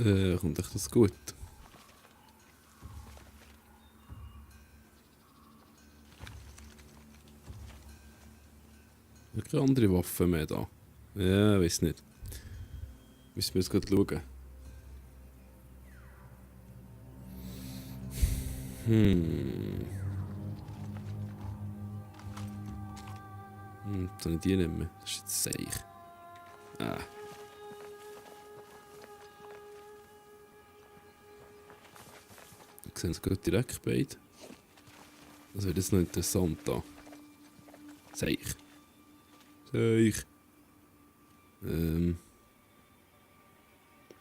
Kommt echt das gut? Keine andere Waffen mehr da. Ja, weiß nicht. Müssen wir jetzt gerade schauen. Jetzt habe ich die nicht mehr. Das ist jetzt seich. Ah. Wir sehen es gut direkt beide. Das wird jetzt noch interessant da. Seich. Seich.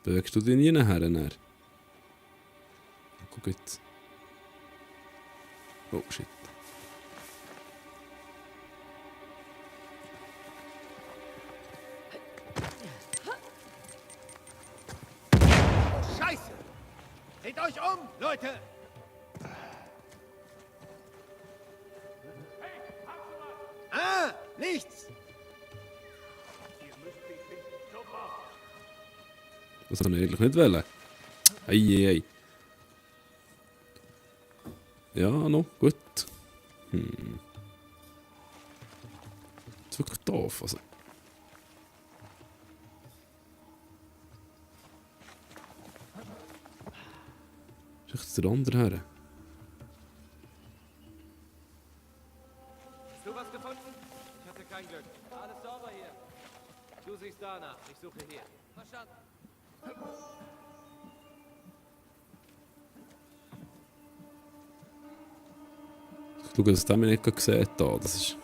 Bewegst du dich nie nachher? Guck jetzt. Oh shit. Scheiße! Dreht euch um, Leute! Ah, nichts! Das habe ich eigentlich nicht wollen. Ei. Ja, noch gut. Das ist wirklich doof. Also. Ist echt der andere her? Hast du was gefunden? Ich hatte kein Glück. Alles sauber hier. Du siehst danach. Ich suche hier. Verstanden. Ich schaue, dass der mich nicht gesehen hat. Das ist...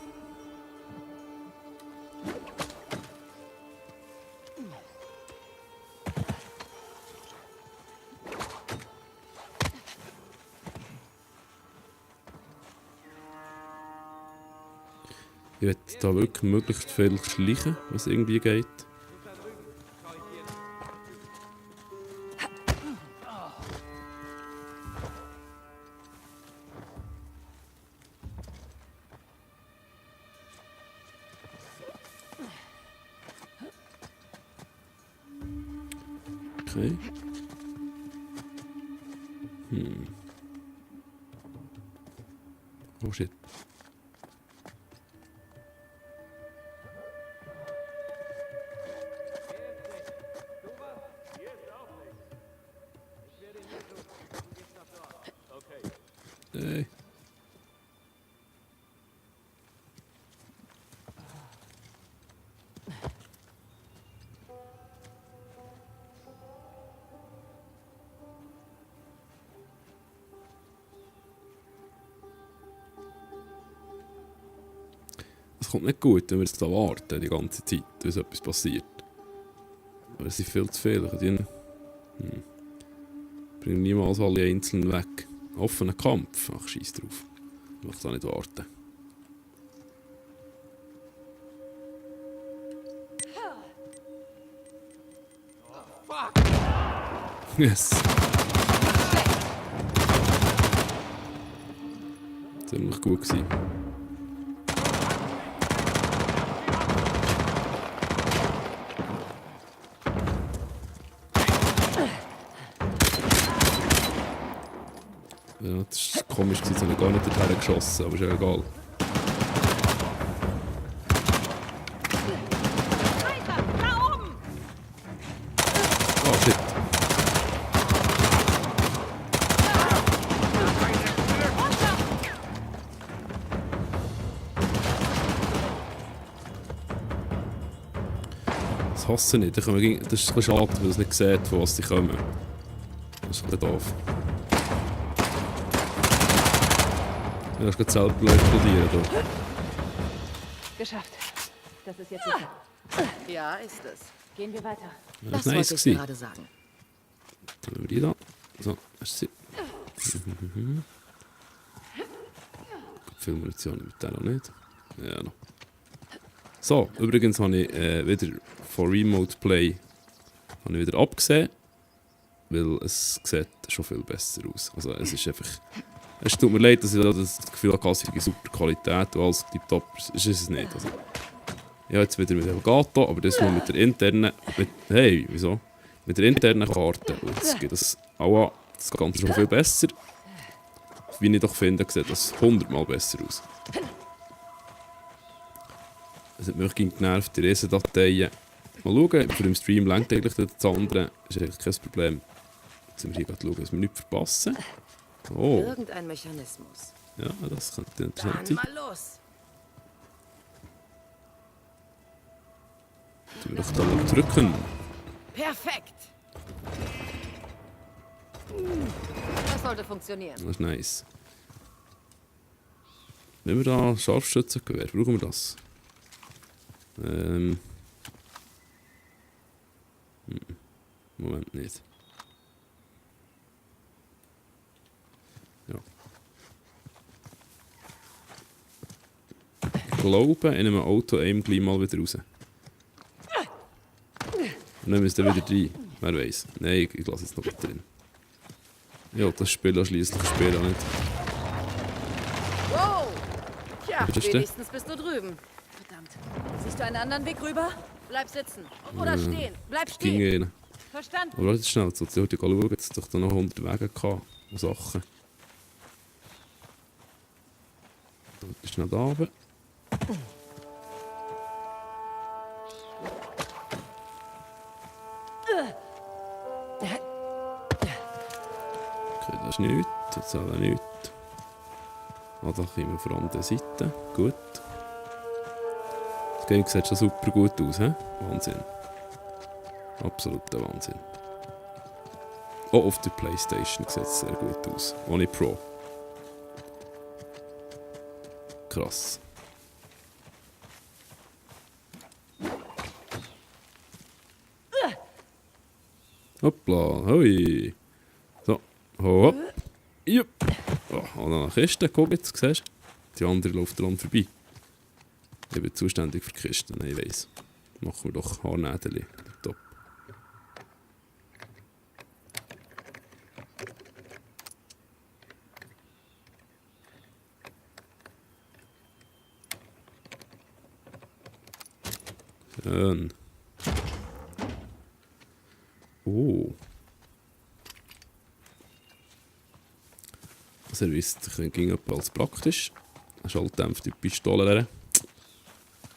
Ich werde da wirklich möglichst viel schleichen, was irgendwie geht. Okay. Oh shit. Hey. Es kommt nicht gut, wenn wir jetzt da warten die ganze Zeit, bis etwas passiert. Aber es sind viel zu viele. Die bringen niemals alle einzeln weg. Offener Kampf. Ach, scheiß drauf. Ich möchte da nicht warten. Yes. Ziemlich gut gewesen. Ja, das ist komisch, jetzt habe ich gar nicht dorthin geschossen, aber ist ja egal. Oh shit. Das hasse ich nicht. Das ist ein bisschen schade, weil es nicht sieht, von was sie kommen. Das ist ein bisschen doof. Ja, das geht selber explodieren. Da. Geschafft. Das ist jetzt sicher. Ja, ist es. Gehen wir weiter. Ja, Das nice wollte ich gewesen. gerade sagen. Dann haben wir die da. So, hast du sie? Viel Munition mit der noch nicht. Ja, noch. So, übrigens habe ich wieder von Remote Play wieder abgesehen, weil es sieht schon viel besser aus. Also es ist einfach... Es tut mir leid, dass ich das Gefühl habe, es ist super Qualität und alles tiptop. Ist es nicht. Also, ja, jetzt wieder mit Elgato, aber das mal mit der internen... Hey, wieso? mit der internen Karte. Und jetzt geht das Ganze schon viel besser. Wie ich doch finde, sieht das 100-mal besser aus. Es hat mich genervt, die Resendateien. Mal schauen, für den Stream lenkt eigentlich das andere. Das ist eigentlich kein Problem. Jetzt sind wir hier gerade schauen, dass wir nichts verpassen. Oh, Irgendein Mechanismus. ja, das könnte interessant Dann sein. mal los. Tun wir doch da mal drücken. Perfekt. Das sollte funktionieren. Das ist nice. Wenn wir da Scharfschützengewehr, brauchen wir das? Moment nicht. Ja. Ich glaube, in einem Auto-Aim gleich mal wieder raus. Und dann müsst ihr wieder rein. Wer weiß. Nein, ich lasse jetzt noch weiter drin. Ja, das Spiel schliesslich spielen nicht. Wow. Tja, Was ist denn? wenigstens bist du drüben. Verdammt. Siehst du einen anderen Weg rüber? Bleib sitzen. Oder stehen. Bleib Ging stehen. rein. Verstanden. Aber warte schnell, jetzt sollte ich schauen, jetzt doch da noch 100 Wege gehabt. Und Sachen. Warte schnell da oben. Okay, das ist nichts. Jetzt auch nichts. Ah, da kommen wir von der Seite. Gut. Das Game sieht schon super gut aus, hä? Wahnsinn. Absoluter Wahnsinn. Auch auf der Playstation sieht es sehr gut aus. Ohne Pro. Krass. Hoppla, hoi. So, hopp. Jupp. Oh, und dann eine Kiste, guck jetzt, siehst du? Die andere läuft dran vorbei. Ich bin zuständig für die Kiste, nein, ich weiss. Machen wir doch Haarnädeli. Top. Schön. Oh. Das erweist sich ging als praktisch. Eine schalldämpfte Pistole leeren.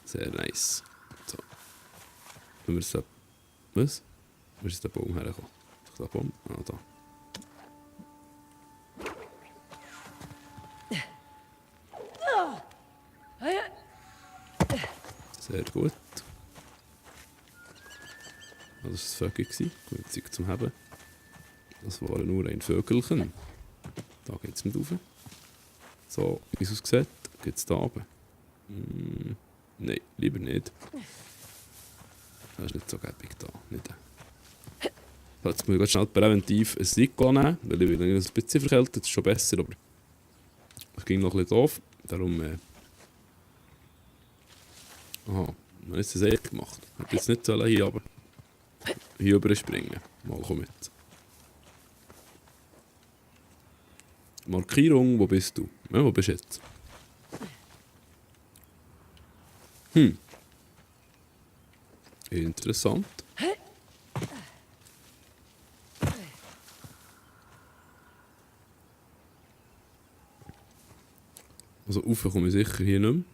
Sehr nice. So. Wenn wir es da. Was? Wo ist der Baum hergekommen? Ist der Baum? Ah, da. Sehr gut. Das war das Vögel. Günstig zum Haben. Das war nur ein Vögelchen. Da geht es nicht rauf. So, wie es aussieht, geht es da oben. Nein, lieber nicht. Das ist nicht so gäbig da. Nicht. Jetzt muss ich ganz schnell präventiv ein Sikko nehmen, weil ich bin ein bisschen verkältet, das ist schon besser, aber es ging noch ein bisschen doof. Darum. Aha, man hat es echt gemacht. Ich hätte jetzt nicht hier aber hier überspringen. Mal komm mit. Markierung, wo bist du? Ja, wo bist du jetzt? Interessant. Also rauf komme ich sicher hier nicht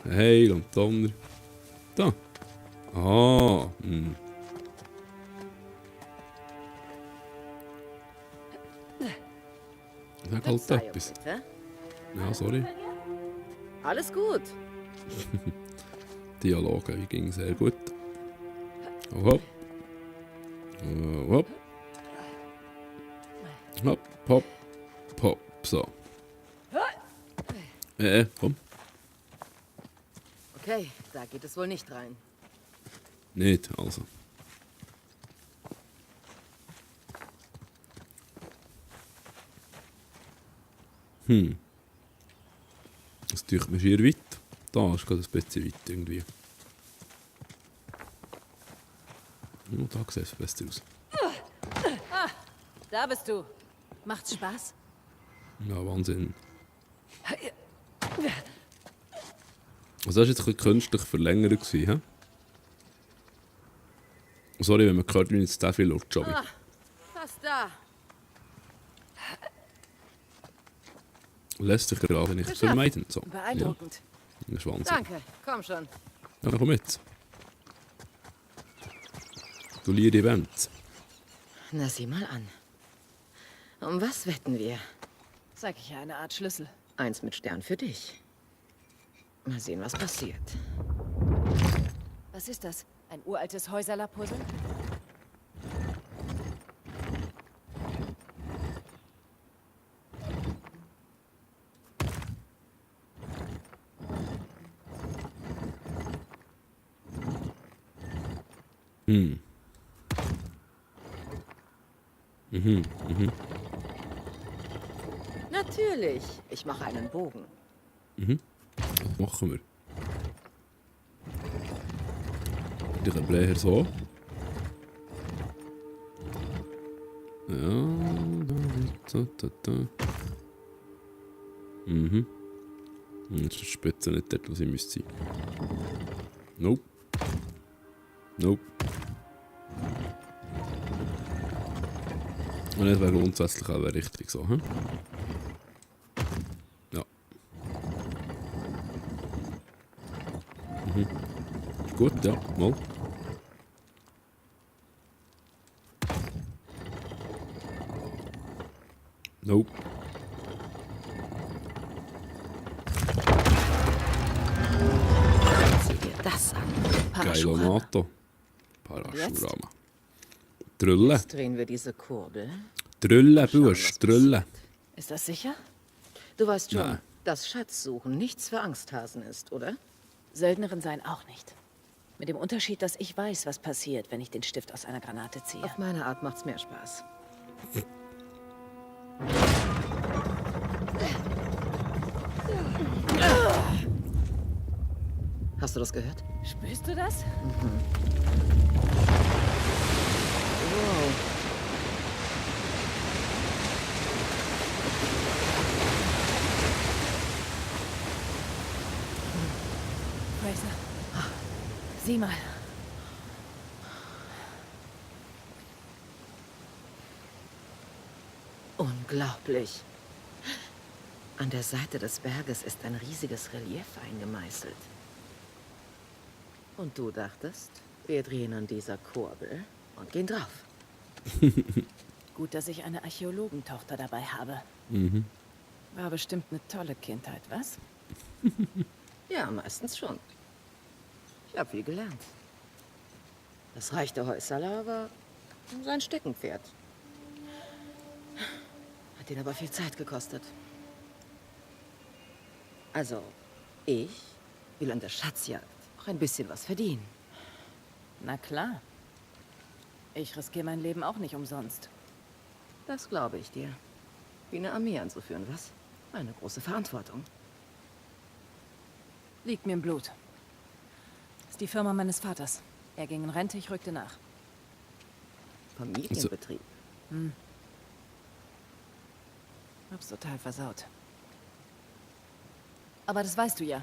mehr. Hey, und Donner. Da. Ah. Sag halt Verzeihung, etwas. bitte. Ja, sorry. Alles gut. Dialoge, wie ging sehr gut. Oh, hopp. Oh, hopp. Hopp, hopp, hopp. So. Komm. Okay, da geht es wohl nicht rein. Nicht, also. Das tut mir schier weit. Da ist gerade ein bisschen weit irgendwie. Oh, da sieht es besser aus. Da bist du. Macht's Spaß? Ja, Wahnsinn. Also das war jetzt ein bisschen künstlich verlängert, hä? Sorry, wenn man hört, wie jetzt der viel lutscht, aber Ah, fast da. lässt sich gerade nicht Geschafft. vermeiden. So. Beeindruckend. Ja, das ist Wahnsinn. Danke, komm schon. Ja, dann komm mit. Du liebe Event. Na, sieh mal an. Um was wetten wir? Sag ich ja, eine Art Schlüssel. 1 mit Stern für dich. Mal sehen, was passiert. Was ist das? Ein uraltes Häuserler-Puzzle? Natürlich. Ich mache einen Bogen. Das machen wir. Wieder ein Bläher so. Ja. Da. Jetzt ist die Spitze nicht dort, wo sie müsste sein. Nope. Und das wäre grundsätzlich auch richtig so, hm? Ja. Gut, ja, mal. Nope. Sieh dir das an. Geilo Parashurama. Nato. Parashurama. Drülle. Jetzt drehen wir diese Kurbel. Drülle, Schauen, Bursch, was Drülle. Ist das sicher? Du weißt schon, Nein. dass Schatzsuchen nichts für Angsthasen ist, oder? Söldnerin sein auch nicht. Mit dem Unterschied, dass ich weiß, was passiert, wenn ich den Stift aus einer Granate ziehe. Auf meine Art macht's mehr Spaß. Hast du das gehört? Spürst du das? Wow. Fraser. Sieh mal. Unglaublich. An der Seite des Berges ist ein riesiges Relief eingemeißelt. Und du dachtest, wir drehen an dieser Kurbel und gehen drauf. Gut, dass ich eine Archäologentochter dabei habe. War bestimmt eine tolle Kindheit, was? Ja, meistens schon. Ich habe viel gelernt. Das Reich der Häuserler war sein Steckenpferd. Hat ihn aber viel Zeit gekostet. Also, ich will an der Schatzjagd auch ein bisschen was verdienen. Na klar. Ich riskiere mein Leben auch nicht umsonst. Das glaube ich dir. Wie eine Armee anzuführen, was? Eine große Verantwortung. Liegt mir im Blut. Ist die Firma meines Vaters. Er ging in Rente, ich rückte nach. Familienbetrieb. Hab's total versaut. Aber das weißt du ja.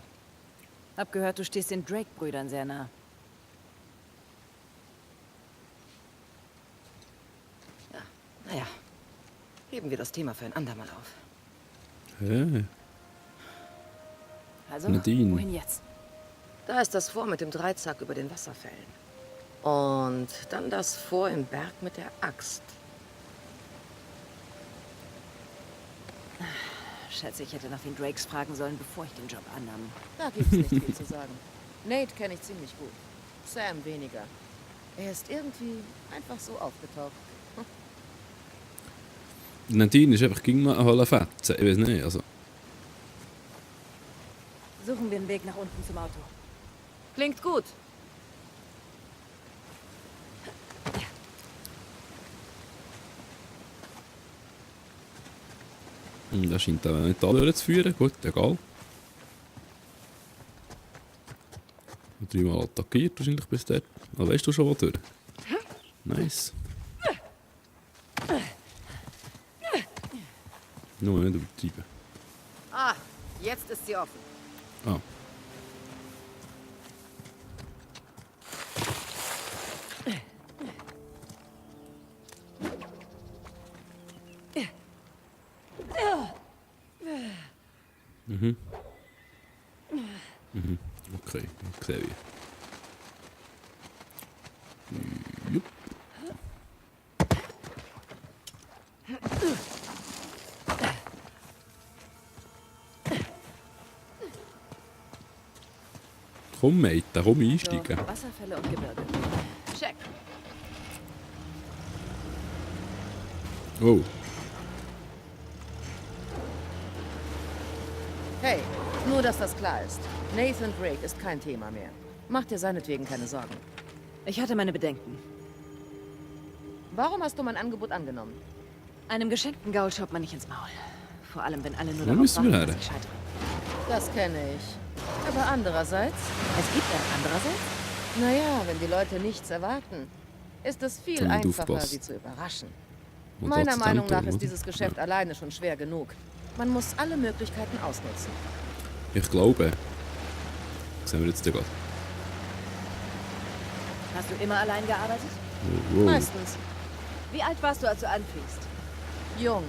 Hab gehört, du stehst den Drake-Brüdern sehr nah. Ja, naja. Heben wir das Thema für ein andermal auf. Hä? Also, Nadine. wohin jetzt? Da ist das Fort mit dem Dreizack über den Wasserfällen. Und dann das Fort im Berg mit der Axt. Schätze, ich hätte nach den Drakes fragen sollen, bevor ich den Job annahm. Da gibt's nicht viel zu sagen. Nate kenne ich ziemlich gut. Sam weniger. Er ist irgendwie einfach so aufgetaucht. Nadine ist einfach gegen eine Halle fetzen. Ich weiß nicht, also. Suchen wir einen Weg nach unten zum Auto. Klingt gut. Das scheint aber nicht alle zu führen. Gut, egal. Und 3-mal attackiert wahrscheinlich bis dort. Ah, weißt du schon, wo durch? Nice. Nur nicht übertreiben. Ah, jetzt ist sie offen. Ah. Okay, ich sehe wie. Jupp. Komm, Mate, komm einsteigen. So, Wasserfälle und Gebirge. Check. Oh, Hey, nur dass das klar ist. Nathan Drake ist kein Thema mehr. Mach dir seinetwegen keine Sorgen. Ich hatte meine Bedenken. Warum hast du mein Angebot angenommen? Einem geschenkten Gaul schaut man nicht ins Maul. Vor allem, wenn alle nur Wo darauf müssen wir warten, her? dass ich scheitere. Das kenne ich. Aber andererseits, Es gibt ein andererseits? naja, wenn die Leute nichts erwarten, ist es viel Damit einfacher, aufpasst. sie zu überraschen. und Meiner Assistent Meinung nach oder? ist dieses Geschäft alleine schon schwer genug. Man muss alle Möglichkeiten ausnutzen. Ich glaube. Das sehen wir jetzt gerade. Hast du immer allein gearbeitet? Wow. Meistens. Wie alt warst du, als du anfingst? Jung.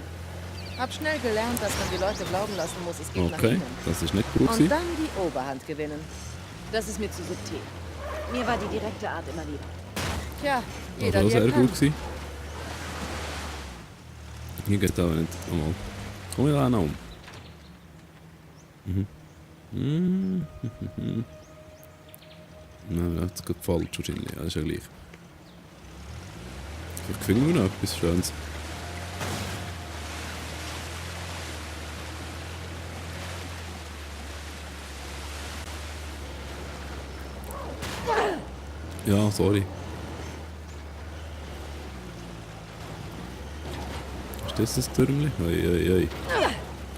Hab schnell gelernt, dass man die Leute glauben lassen muss, es geht nach Okay, ihnen. das ist nicht gut. Und gewesen. dann die Oberhand gewinnen. Das ist mir zu subtil. Mir war die direkte Art immer lieber. Tja, Das jeder war wie er sehr kann. gut gewesen. Hier geht aber nicht. Oh mal. Komm ich da noch um. Nein, das ist gerade falsch wahrscheinlich. Ja, das ist ja gleich. Vielleicht finden wir noch etwas Schönes. Ja, sorry. Ist das Türmchen? Oi, oi, oi.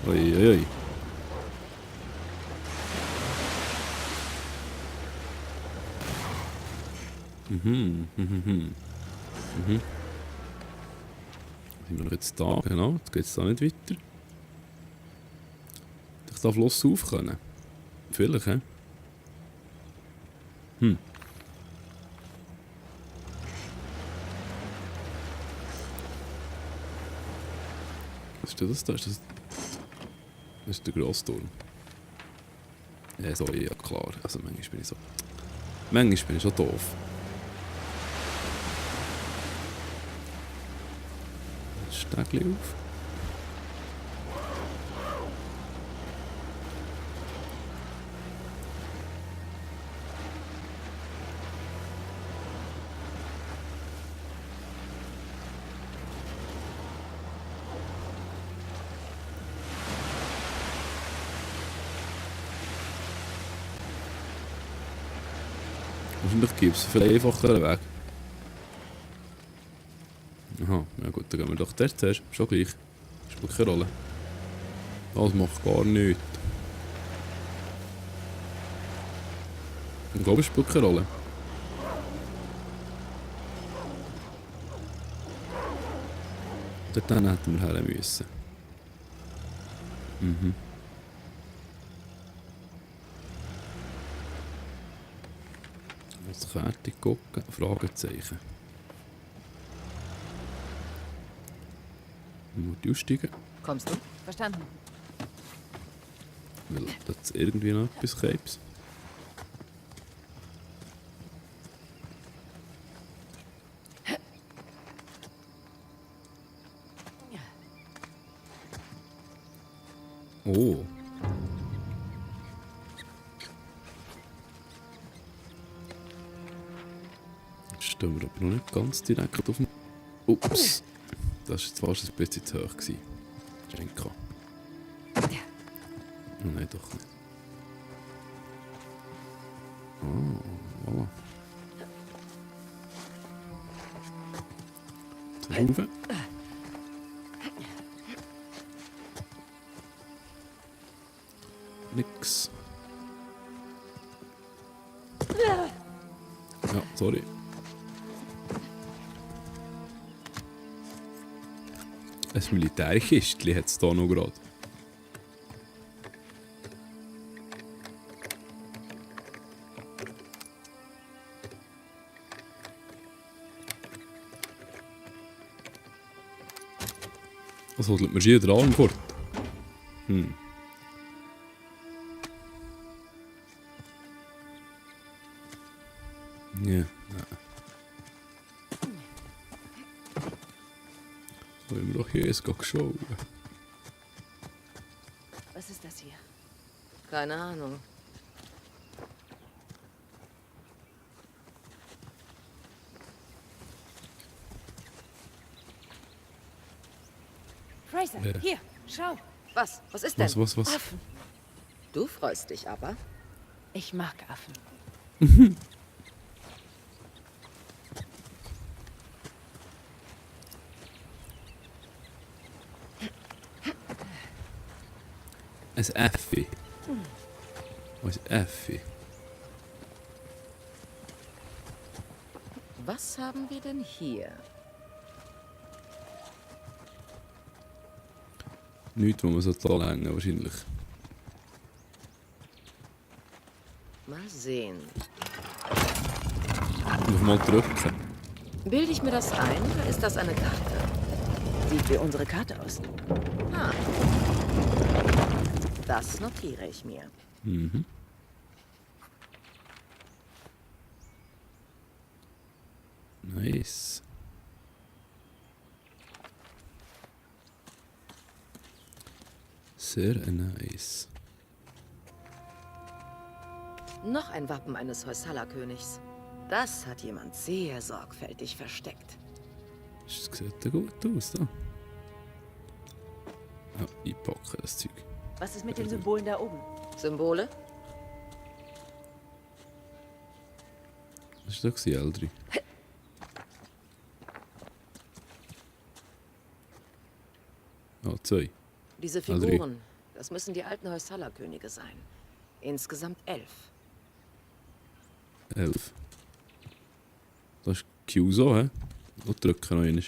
Oi, oi, oi. Sind wir jetzt da? Genau, jetzt geht es da nicht weiter. Ich darf Fluss auf können. Vielleicht, hä? Was ist das da? Das ist der Grossturm. Ja, so, ja klar. Also manchmal bin ich so... Manchmal bin ich schon doof. Stegli auf. Wahrscheinlich gibt es viel einfacheren Weg. Aha, ja gut, dann gehen wir doch dort zuerst. Schon gleich. Spielt keine Rolle. Das macht gar nichts. Ich glaube, es spielt keine Rolle. Dort dann hätten wir her müssen. Jetzt fertig gucken. Fragezeichen. Ich muss aussteigen, Kommst du? Verstanden. weil das irgendwie noch etwas gibt. Oh. Jetzt stehen wir aber noch nicht ganz direkt auf dem... Ups. Das war jetzt fast ein bisschen zu hoch gewesen. Schenka. Oh, nein, doch nicht. Oh, voilà. Rauf. Nix. Ja, sorry. Ein Militärkistchen hat es da noch gerade. Was holt mir hier den Arm fort? Ja, nein. Wollen wir doch hier jetzt schauen? Was ist das hier? Keine Ahnung. Fraser, Ja. hier, schau. Was? Was ist denn? Was? Affen. Du freust dich aber. Ich mag Affen. Ein Effi. Was ist Effi? Was haben wir denn hier? Nichts, wo man so toll hängen wahrscheinlich. Mal sehen. Nochmal drücken. Bilde ich mir das ein oder ist das eine Karte? Sieht wie unsere Karte aus. Ah. Das notiere ich mir. Mhm. Nice. Sehr nice. Noch ein Wappen eines Hoysala-Königs. Das hat jemand sehr sorgfältig versteckt. Das sieht ja gut aus, da. Ja, einpacken das Zeug. Was ist mit den Symbolen da oben? Symbole? Das ist doch die L3. Ah, 2. Diese Aldri. Figuren, das müssen die alten Hoysala-Könige sein. Insgesamt 11. 11. Das ist Q so, hä? Und drücken noch einmal.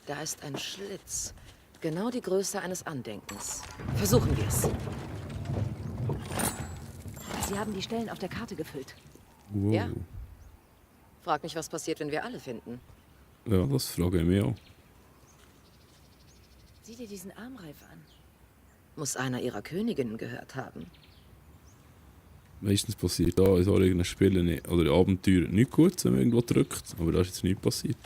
Da ist ein Schlitz. Genau die Größe eines Andenkens. Versuchen wir es. Sie haben die Stellen auf der Karte gefüllt. Wow. Ja. Frag mich, was passiert, wenn wir alle finden. Ja, das frage ich mich auch. Sieh dir diesen Armreif an. Muss einer ihrer Königinnen gehört haben. Meistens passiert da in solchen Spielen nicht, oder in Abenteuern nicht gut, wenn man irgendwo drückt. Aber da ist jetzt nichts passiert.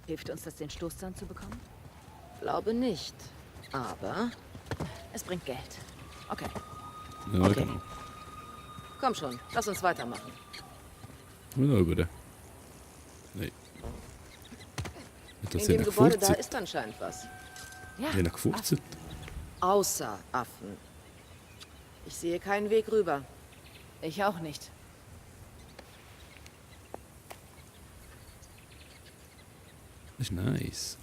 Hilft uns das, den Stoßzahn zu bekommen? Glaube nicht. Aber Es bringt Geld. Okay. Ja, Okay. genau. komm schon, lass uns weitermachen. Und über den. Nein. Hat das In dem einer Gebäude da gefurzt? ist anscheinend was. Ja. Einer gefurzt? Außer Affen. Ich sehe keinen Weg rüber. Ich auch nicht. Das ist nice.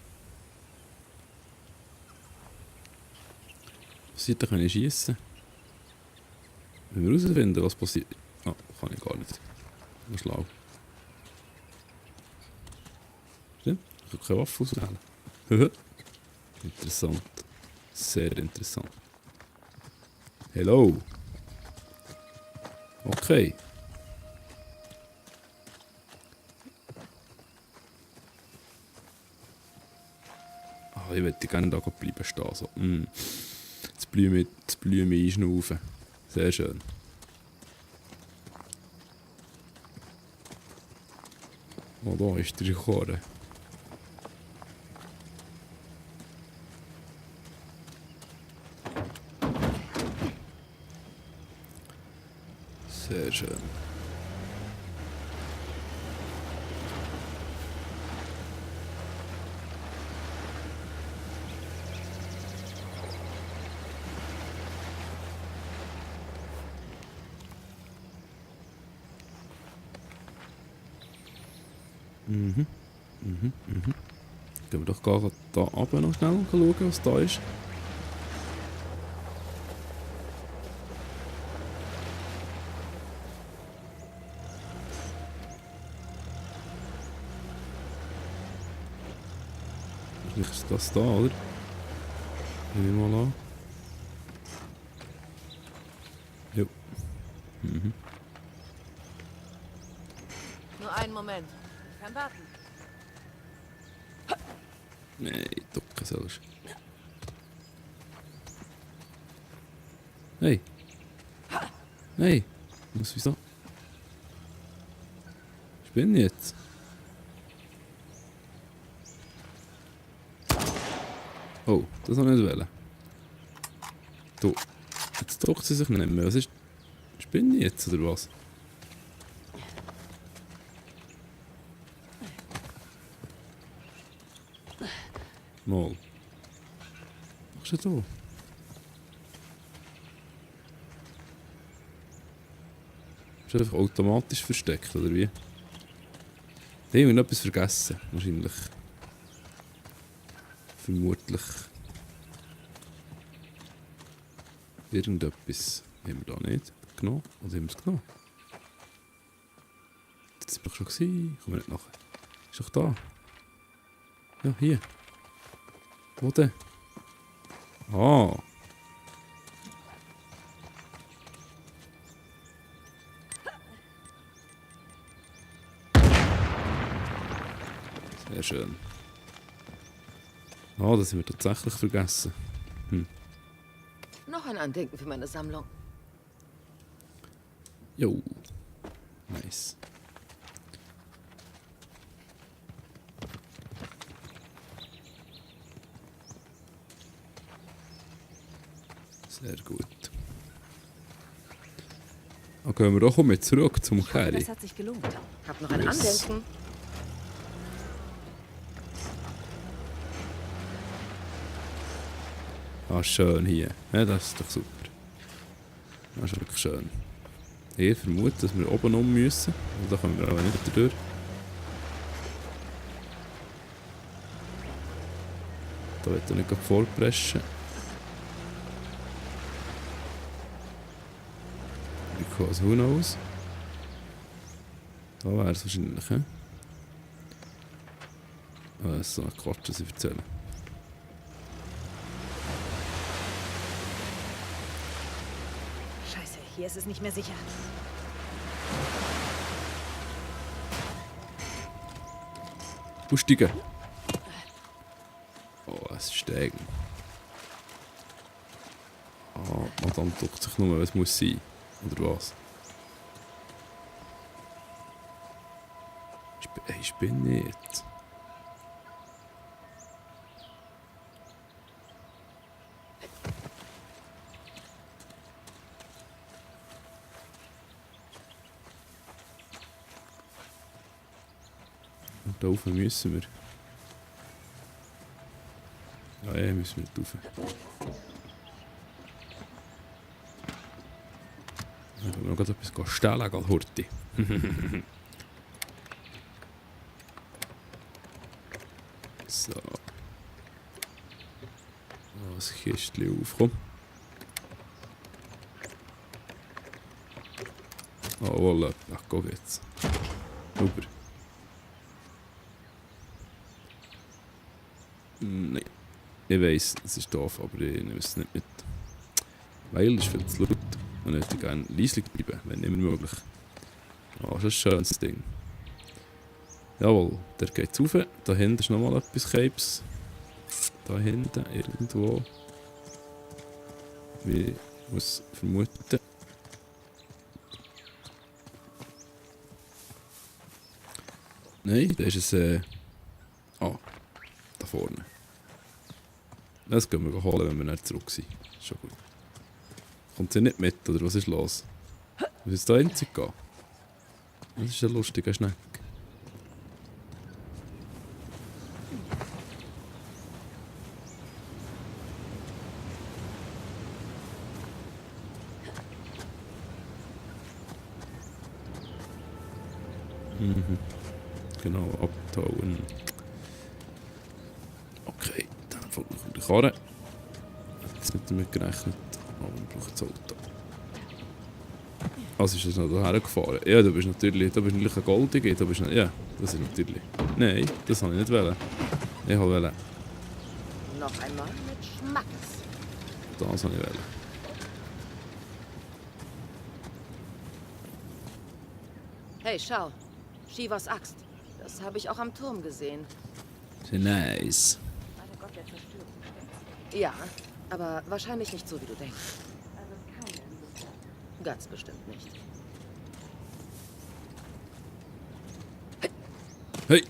Passiert da, kann ich schießen? Wenn wir herausfinden, was passiert. Ah, kann ich gar nicht. Nur schlau. Stimmt? Ich kann keine Waffe auswählen. Interessant. Sehr interessant. Hello. Okay. Ah, ich möchte gerne da bleiben stehen. So. Das Blüme einschnaufen. Sehr schön. Oh, da ist der Chore. Sehr schön. Gehen wir doch gar da runter noch schnell und schauen, was da ist. Vielleicht ist das da, oder? Nehmen wir mal an. Jo. Nur einen Moment. Ich kann warten. Nein, ducken sollst. Hey. Hey. Was, wieso? Ich bin jetzt. Oh, das habe ich nicht wollen. Du. Jetzt drückt sie sich nicht mehr. Was ist... Spinne ich jetzt, oder was? Mal. Was ist denn da? Ist er einfach automatisch versteckt, oder wie? Da haben wir noch etwas vergessen, wahrscheinlich. Vermutlich. Irgendetwas haben wir da nicht genommen. Oder haben wir es genommen? Das sind wir doch schon gewesen. Kommen wir nicht nachher. Ist doch da. Ja, hier. Wo denn? Ah. Sehr schön. Ah, das haben wir tatsächlich vergessen. Noch ein Andenken für meine Sammlung. Jo. Nice. Sehr gut. Dann gehen wir doch mal zurück zum Kerry. Das hat sich gelohnt. Hab noch ein Yes. Andenken. Ah, schön hier. Ja, das ist doch super. Das ist wirklich schön. Ich vermute, dass wir oben um müssen. Und da kommen wir aber nicht durch. Da wird er nicht gerade vorpreschen. Because who knows? Da wäre es wahrscheinlich, hä? Ah, das ist so ein Quatsch, was ich erzähle. Scheiße, hier ist es nicht mehr sicher. Aussteigen! Oh, es ist steigen. Ah, Madame duckt sich nur, was muss sein. Oder was? Ich bin nicht. Und da rauf müssen wir. Ja, müssen wir nicht rauf. Dann können wir noch etwas stellen, gerade Horti. So. Das Kistchen auf, komm. Oh, voilà. Ach, go geht's. Super. Nein. Ich weiss, es ist doof, aber ich nehme es nicht mit. Weil es ist viel zu laut. Und ich möchte gerne leislich bleiben, wenn immer möglich. Oh, das ist ein schönes Ding. Jawohl, der geht rauf. Da hinten ist nochmal etwas Capes. Da hinten, irgendwo. Wie ich muss vermuten. Nein, da ist es. Ah, da vorne. Das können wir holen, wenn wir nicht zurück sind. Ist schon gut. Kommt sie nicht mit, oder was ist los? Was ist da einzig gehen? Das ist ein lustiger Schneck. Mhm. Genau, abtauen. Okay, dann folgt noch die Karre. Jetzt nicht damit gerechnet, aber wir brauchen das Auto. Also ist das noch daher gefahren? Ja, da bist natürlich ein Goldige. Da bist ja, das ist natürlich. Nein, das wollte ich nicht wollen. Ich wollte. Noch einmal mit Schmackes. Das wollte ich wollen. Hey, schau. Shivas Axt. Das habe ich auch am Turm gesehen. Sehr nice. Ja, aber wahrscheinlich nicht so, wie du denkst. Also kein Ganz bestimmt nicht. Hey!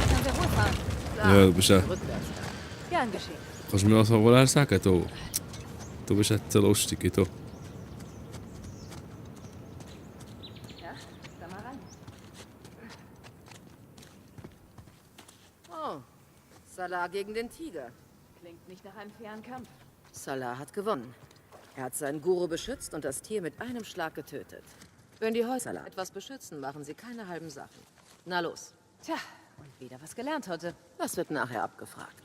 Können wir wohl fahren? Ja, du bist ja... Rückwärts. Gern geschehen. Kannst du mir das wohl sagen, du? Du bist jetzt so lustig, du. Ja, da mal rein. Oh, Salah gegen den Tiger. Klingt nicht nach einem fairen Kampf. Salah hat gewonnen. Er hat seinen Guru beschützt und das Tier mit einem Schlag getötet. Wenn die Häuser etwas beschützen, machen sie keine halben Sachen. Na los, Tja, und wieder was gelernt heute. das wird nachher abgefragt.